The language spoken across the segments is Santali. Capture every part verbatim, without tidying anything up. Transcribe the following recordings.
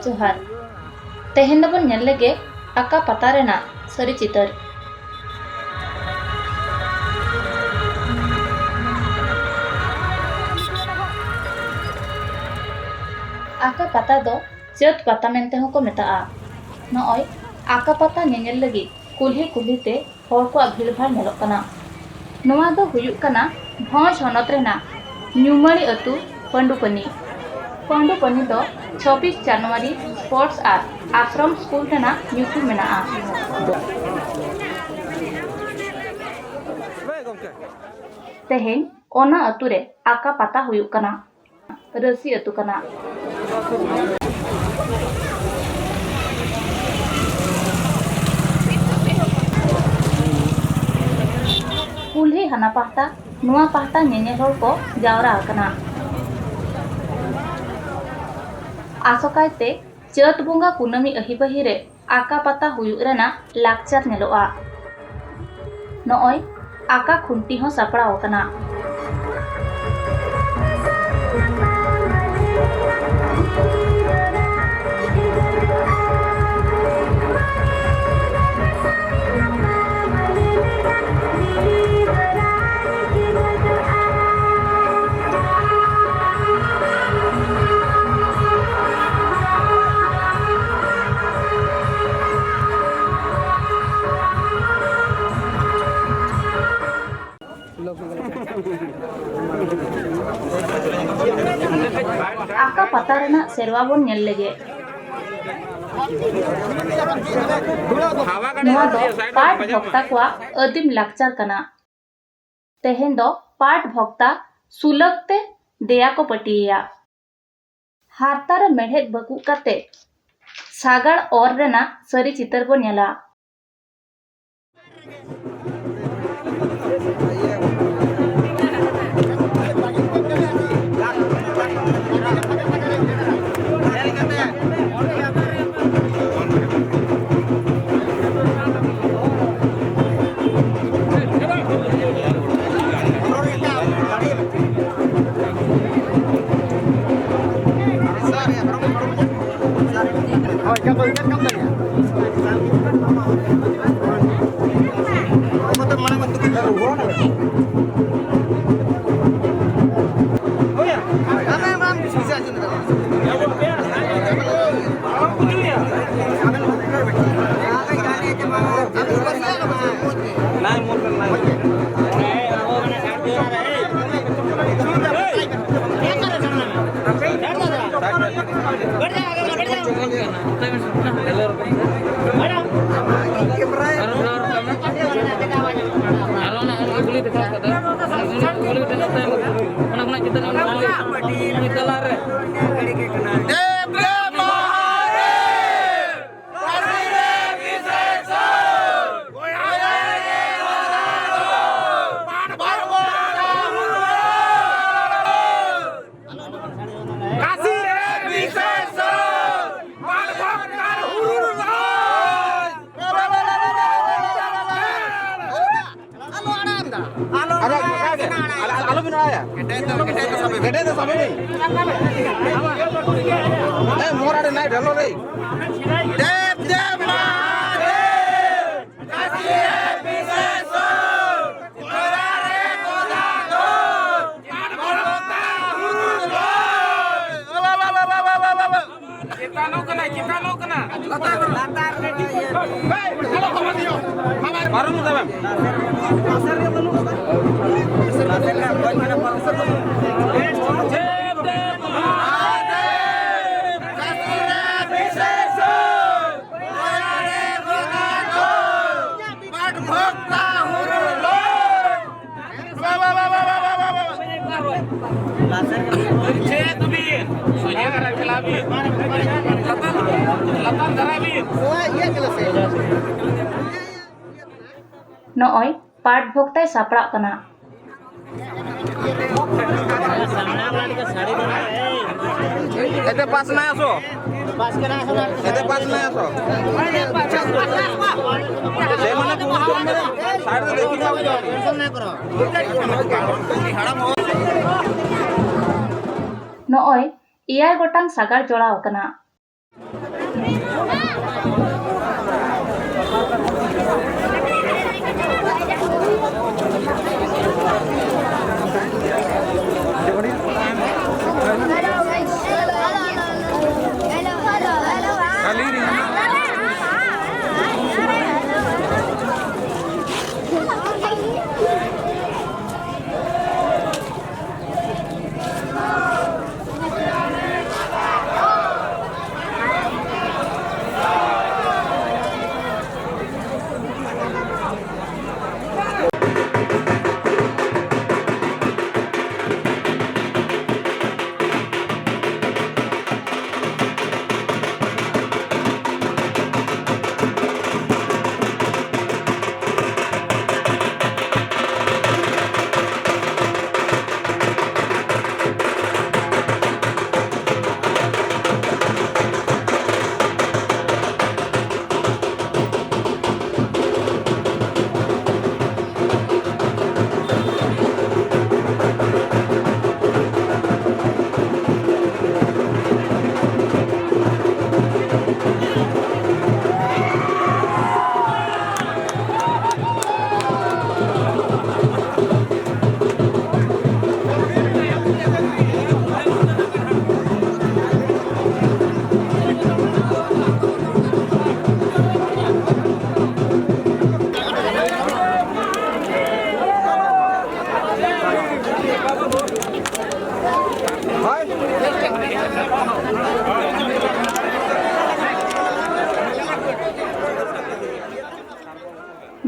ᱡᱚᱦᱟᱨ᱾ ᱛᱮᱦᱮᱧ ᱫᱚᱵᱚᱱ ᱧᱮᱞ ᱞᱮᱜᱮ ᱟᱠᱟ ᱯᱟᱛᱟ ᱨᱮᱱᱟᱜ ᱥᱟᱹᱨᱤ ᱪᱤᱛᱟᱹᱨ᱾ ᱟᱠᱟ ᱯᱟᱛᱟ ᱫᱚ ᱪᱟᱹᱛ ᱯᱟᱛᱟ ᱢᱮᱱᱛᱮ ᱦᱚᱸᱠᱚ ᱢᱮᱛᱟᱜᱼᱟ᱾ ᱱᱚᱜᱼᱚᱭ ᱟᱠᱟ ᱯᱟᱛᱟ ᱧᱮᱧᱮᱞ ᱞᱟᱹᱜᱤᱫ ᱠᱩᱞᱦᱤ ᱠᱩᱞᱦᱤ ᱛᱮ ᱦᱚᱲ ᱠᱚᱣᱟᱜ ᱵᱷᱤᱲᱵᱷᱟᱲ ᱧᱮᱞᱚᱜ ᱠᱟᱱᱟ᱾ ᱱᱚᱣᱟ ᱫᱚ ᱦᱩᱭᱩᱜ ᱠᱟᱱᱟ ᱵᱷᱚᱸᱡᱽ ᱦᱚᱱᱚᱛ ᱨᱮᱱᱟᱜ ᱧᱩᱢᱟᱹᱲᱤ ᱟᱹᱛᱩ ᱯᱟᱹᱰᱩᱯᱟᱹᱱᱤ᱾ ᱯᱟᱹᱰᱩᱯᱟᱹᱱᱤ ᱫᱚ ᱪᱷᱚᱵᱵᱤᱥ ᱡᱟᱱᱩᱣᱟᱨᱤ ᱥᱯᱳᱨᱴᱥ ᱟᱨ ᱟᱥᱨᱚᱢ ᱥᱠᱩᱞ ᱨᱮᱱᱟᱜ ᱧᱩᱛᱩᱢ ᱢᱮᱱᱟᱜᱼᱟ᱾ ᱛᱮᱦᱮᱧ ᱚᱱᱟ ᱟᱹᱛᱩ ᱨᱮ ᱟᱠᱟ ᱯᱟᱛᱟ ᱦᱩᱭᱩᱜ ᱠᱟᱱᱟ᱾ ᱨᱟᱹᱥᱤ ᱟᱹᱛᱩ ᱠᱟᱱᱟ᱾ ᱠᱩᱞᱦᱤ ᱦᱟᱱᱟ ᱯᱟᱦᱴᱟ ᱱᱚᱣᱟ ᱯᱟᱦᱴᱟ ᱧᱮᱧᱮᱞ ᱦᱚᱲ ᱠᱚ ᱡᱟᱣᱨᱟ ᱟᱠᱟᱱᱟ᱾ ᱟᱥᱚᱠᱟᱭᱛᱮ ᱪᱟᱹᱛ ᱵᱚᱸᱜᱟ ᱠᱩᱱᱟᱹᱢᱤ ᱟᱹᱦᱤᱵᱟᱹᱦᱤ ᱨᱮ ᱟᱠᱟ ᱯᱟᱛᱟ ᱦᱩᱭᱩᱜ ᱨᱮᱱᱟᱜ ᱞᱟᱠᱪᱟᱨ ᱧᱮᱞᱚᱜᱼᱟ᱾ ᱱᱚᱜᱼᱚᱭ ᱟᱠᱟ ᱠᱷᱩᱱᱴᱤ ᱦᱚᱸ ᱥᱟᱯᱲᱟᱣ ᱟᱠᱟᱱᱟ᱾ ᱟᱠᱟ ᱯᱟᱛᱟ ᱨᱮᱱᱟᱜ ᱥᱮᱨᱣᱟ ᱵᱚᱱ ᱧᱮᱞ ᱞᱮᱜᱮ᱾ ᱱᱚᱣᱟ ᱫᱚ ᱯᱟᱴ ᱵᱷᱚᱠᱛᱟ ᱠᱚᱣᱟᱜ ᱟᱹᱫᱤᱢ ᱞᱟᱠᱪᱟᱨ ᱠᱟᱱᱟ᱾ ᱛᱮᱦᱮᱧ ᱫᱚ ᱯᱟᱴ ᱵᱷᱚᱠᱛᱟ ᱥᱩᱞᱟᱹᱠ ᱛᱮ ᱫᱮᱭᱟ ᱠᱚ ᱯᱟᱹᱴᱤᱭᱮᱭᱟ᱾ ᱦᱟᱨᱛᱟ ᱨᱮ ᱢᱮᱲᱦᱮᱫ ᱵᱟᱹᱠᱩᱵ ᱠᱟᱛᱮ ᱥᱟᱜᱟᱲ ᱚᱨ ᱨᱮᱱᱟᱜ ᱥᱟᱹᱨᱤ ᱪᱤᱛᱟᱹᱨ ᱵᱚᱱ ᱧᱮᱞᱟ᱾ ᱟᱨᱚ ᱚᱱᱟ ᱠᱩᱞᱦᱤ ᱫᱮᱠᱷᱟᱣ ᱠᱟᱫᱟ, ᱚᱱᱟ ᱠᱩᱞᱦᱤ ᱫᱮᱠᱷᱟᱣ ᱛᱟᱭᱚᱢ, ᱚᱱᱟ ᱠᱷᱚᱱᱟᱜ ᱪᱮᱛᱟᱱ ᱨᱮ ᱚᱱᱟ ᱠᱩᱞᱦᱤ, ᱩᱱᱤ ᱛᱟᱞᱟ ᱨᱮ᱾ ᱫᱮᱵ ᱫᱮᱵ ᱢᱚᱦᱟᱫᱮᱵ! ᱠᱟᱹᱥᱤ ᱨᱮ ᱵᱤᱥᱮᱥ ᱥᱚᱨ! ᱜᱚᱭᱟ ᱨᱮ ᱜᱚᱫᱟ ᱫᱚ! ᱯᱟᱴ ᱵᱷᱟᱜᱽᱵᱚᱛᱟ ᱦᱩᱨᱩ ᱨᱚᱭ! ᱠᱟᱹᱥᱤ ᱨᱮ ᱵᱤᱥᱮᱥ ᱥᱚᱨ! ᱯᱟᱴ ᱵᱷᱟᱜᱽᱵᱚᱛᱟ ᱦᱩᱨᱩ ᱨᱚᱭ! ᱟᱞᱚ ᱟᱲᱟᱜ ᱮᱢ ᱫᱟ᱾ ᱟᱞᱚ ᱟᱞᱚ ᱟᱲᱟᱜ ᱮᱢ ᱫᱟ᱾ ᱟᱞᱚ, ᱟᱞᱚ ᱵᱤᱱ ᱟᱲᱟᱜᱟ᱾ ᱠᱮᱴᱮᱡ ᱫᱚ, ᱠᱮᱴᱮᱡ ᱫᱚ ᱥᱟᱵᱮ ᱵᱤᱱ᱾ ᱠᱮᱴᱮᱡ ᱫᱚ ᱥᱟᱵᱮ ᱵᱤᱱ᱾ ᱮ, ᱢᱚᱦᱚᱨ ᱟᱲᱮ ᱱᱟᱭ ᱰᱷᱮᱞᱚ ᱨᱮ᱾ ᱫᱮᱵ ᱫᱮᱵ ᱢᱟᱦᱟᱫᱮᱵ, ᱠᱟᱹᱥᱤ ᱨᱮ ᱵᱤᱥᱮᱥ ᱥᱚᱨ, ᱜᱚᱭᱟ ᱨᱮ ᱜᱚᱫᱟ ᱫᱚ, ᱯᱟᱴ ᱵᱷᱟᱜᱽᱵᱚᱛᱟ ᱦᱩᱨᱩ ᱨᱚᱭ᱾ ᱪᱮᱛᱟᱱᱚᱜ ᱠᱟᱱᱟ, ᱪᱮᱛᱟᱱᱚᱜ ᱠᱟᱱᱟ᱾ ᱞᱟᱛᱟᱨ ᱨᱮ ᱤᱭᱟᱹ᱾ ᱯᱟᱨᱚᱢ ᱫᱟᱵᱮᱱ᱾ ᱞᱟᱥᱮᱨ ᱨᱮ ᱵᱟᱹᱱᱩᱜ ᱟᱠᱟᱫᱟ᱾ ᱞᱟᱥᱮᱨ ᱨᱮ ᱵᱟᱹᱱᱩᱜ ᱟᱠᱟᱫᱟ᱾ ᱯᱟᱴ ᱵᱷᱟᱜᱽᱵᱚᱛᱟ ᱦᱩᱨᱩ ᱨᱚᱭ᱾ ᱪᱮᱫ ᱵᱤᱱ? ᱥᱚᱡᱷᱮ ᱫᱷᱟᱨᱟ ᱪᱟᱞᱟᱣ ᱵᱤᱱ᱾ ᱞᱟᱛᱟᱨ, ᱞᱟᱛᱟᱨ ᱫᱷᱟᱨᱟ ᱵᱤᱱ᱾ ᱱᱚᱜᱼᱚᱭ ᱯᱟᱴ ᱵᱷᱚᱠᱛᱟᱭ ᱥᱟᱯᱲᱟᱜ ᱠᱟᱱᱟ᱾ ᱮᱛᱮ ᱯᱟᱥ ᱱᱟᱭ ᱟᱥᱚ᱾ ᱮᱛᱮ ᱯᱟᱥ ᱱᱟᱭ ᱟᱥᱚ᱾ ᱥᱮ ᱢᱟᱱᱮ ᱠᱩᱢᱩ ᱡᱚᱢ ᱢᱮ᱾ ᱥᱟᱭᱤᱰ ᱨᱮ ᱫᱮᱠᱷᱤ ᱧᱟᱢ ᱡᱚᱢ᱾ ᱱᱚᱜᱼᱚᱭ ᱮᱭᱟᱭ ᱜᱚᱴᱟᱝ ᱥᱟᱜᱟᱲ ᱡᱚᱲᱟᱣ ᱟᱠᱟᱱᱟ᱾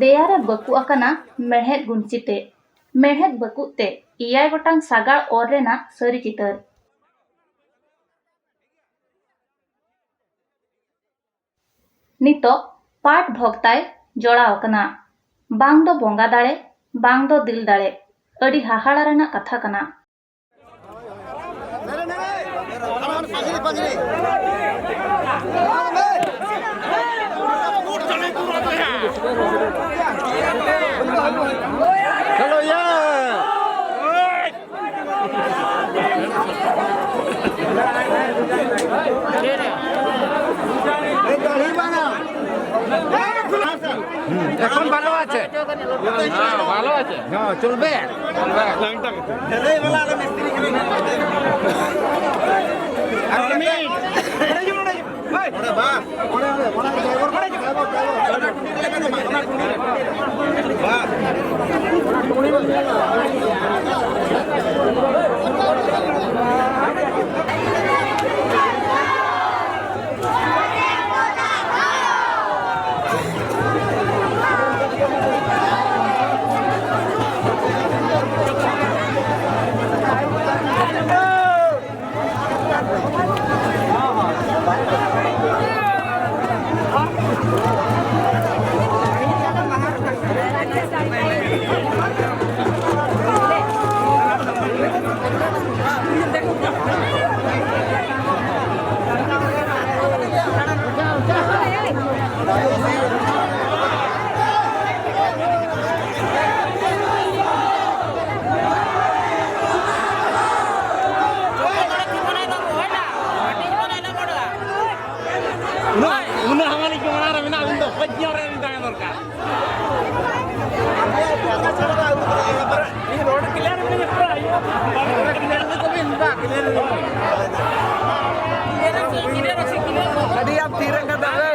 ᱫᱮᱭᱟ ᱨᱮ ᱵᱟᱹᱠᱩᱵ ᱟᱠᱟᱱᱟ ᱢᱮᱲᱦᱮᱫ ᱜᱩᱱᱪᱤ ᱛᱮ᱾ ᱢᱮᱲᱦᱮᱫ ᱵᱟᱹᱠᱩᱵ ᱛᱮ ᱮᱭᱟᱭ ᱜᱚᱴᱟᱝ ᱥᱟᱜᱟᱲ ᱚᱨ ᱨᱮᱱᱟᱜ ᱥᱟᱹᱨᱤ ᱪᱤᱛᱟᱹᱨ᱾ ᱱᱤᱛᱚᱜ ᱯᱟᱴ ᱵᱷᱚᱠᱛᱟᱭ ᱡᱚᱲᱟᱣ ᱟᱠᱟᱱᱟ᱾ ᱵᱟᱝ ᱫᱚ ᱵᱚᱸᱜᱟ ᱫᱟᱲᱮ, ᱵᱟᱝ ᱫᱚ ᱫᱤᱞ ᱫᱟᱲᱮ᱾ ᱟᱹᱰᱤ ᱦᱟᱦᱟᱲᱟ ᱨᱮᱱᱟᱜ ᱠᱟᱛᱷᱟ ᱠᱟᱱᱟ᱾ হুম, এখন ভালো আছে। হ্যাঁ, ভালো আছে। হ্যাঁ, চলবে। চলবে। আর মিনিট। ᱩᱱᱟᱹᱜ, ᱩᱱᱟᱹᱜ ᱦᱟᱢᱟᱞᱤᱡ ᱠᱚ ᱢᱟᱲᱟᱝ ᱨᱮ ᱢᱮᱱᱟᱜ ᱵᱤᱱ ᱫᱚ, ᱠᱟᱹᱡ ᱧᱚᱜ ᱨᱮ ᱵᱤᱱ ᱛᱟᱦᱮᱸ ᱫᱚᱨᱠᱟᱨ᱾ ᱟᱹᱰᱤ ᱟᱸᱴ ᱛᱤ ᱨᱮ ᱠᱟᱴᱟ ᱨᱮ᱾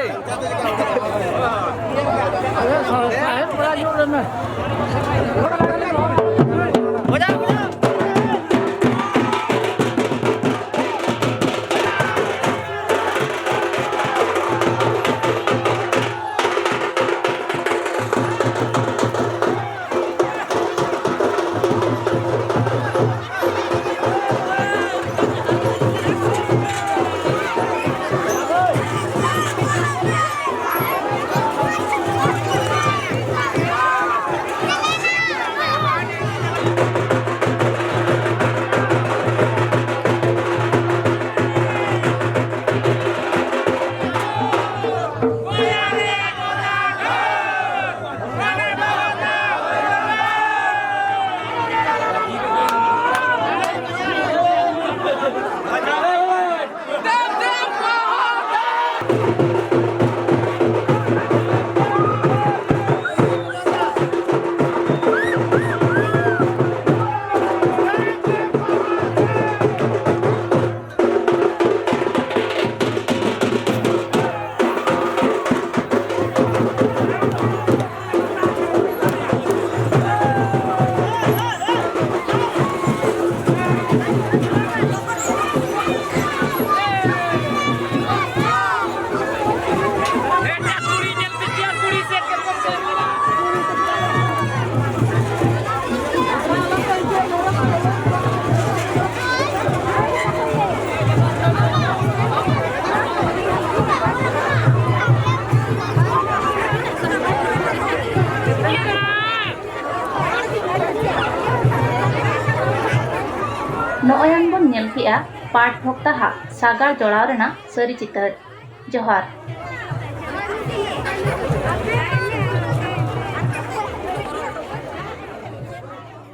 ᱱᱚᱜᱼᱚᱭ ᱟᱱ ᱵᱚᱱ ᱧᱮᱞ ᱠᱮᱜᱼᱟ ᱯᱟᱴᱷ ᱵᱷᱚᱠᱛᱟ ᱦᱟᱜ ᱥᱟᱜᱟᱲ ᱡᱚᱲᱟᱣ ᱨᱮᱱᱟᱜ ᱥᱟᱹᱨᱤ ᱪᱤᱛᱟᱹᱨ᱾ ᱡᱚᱦᱟᱨ᱾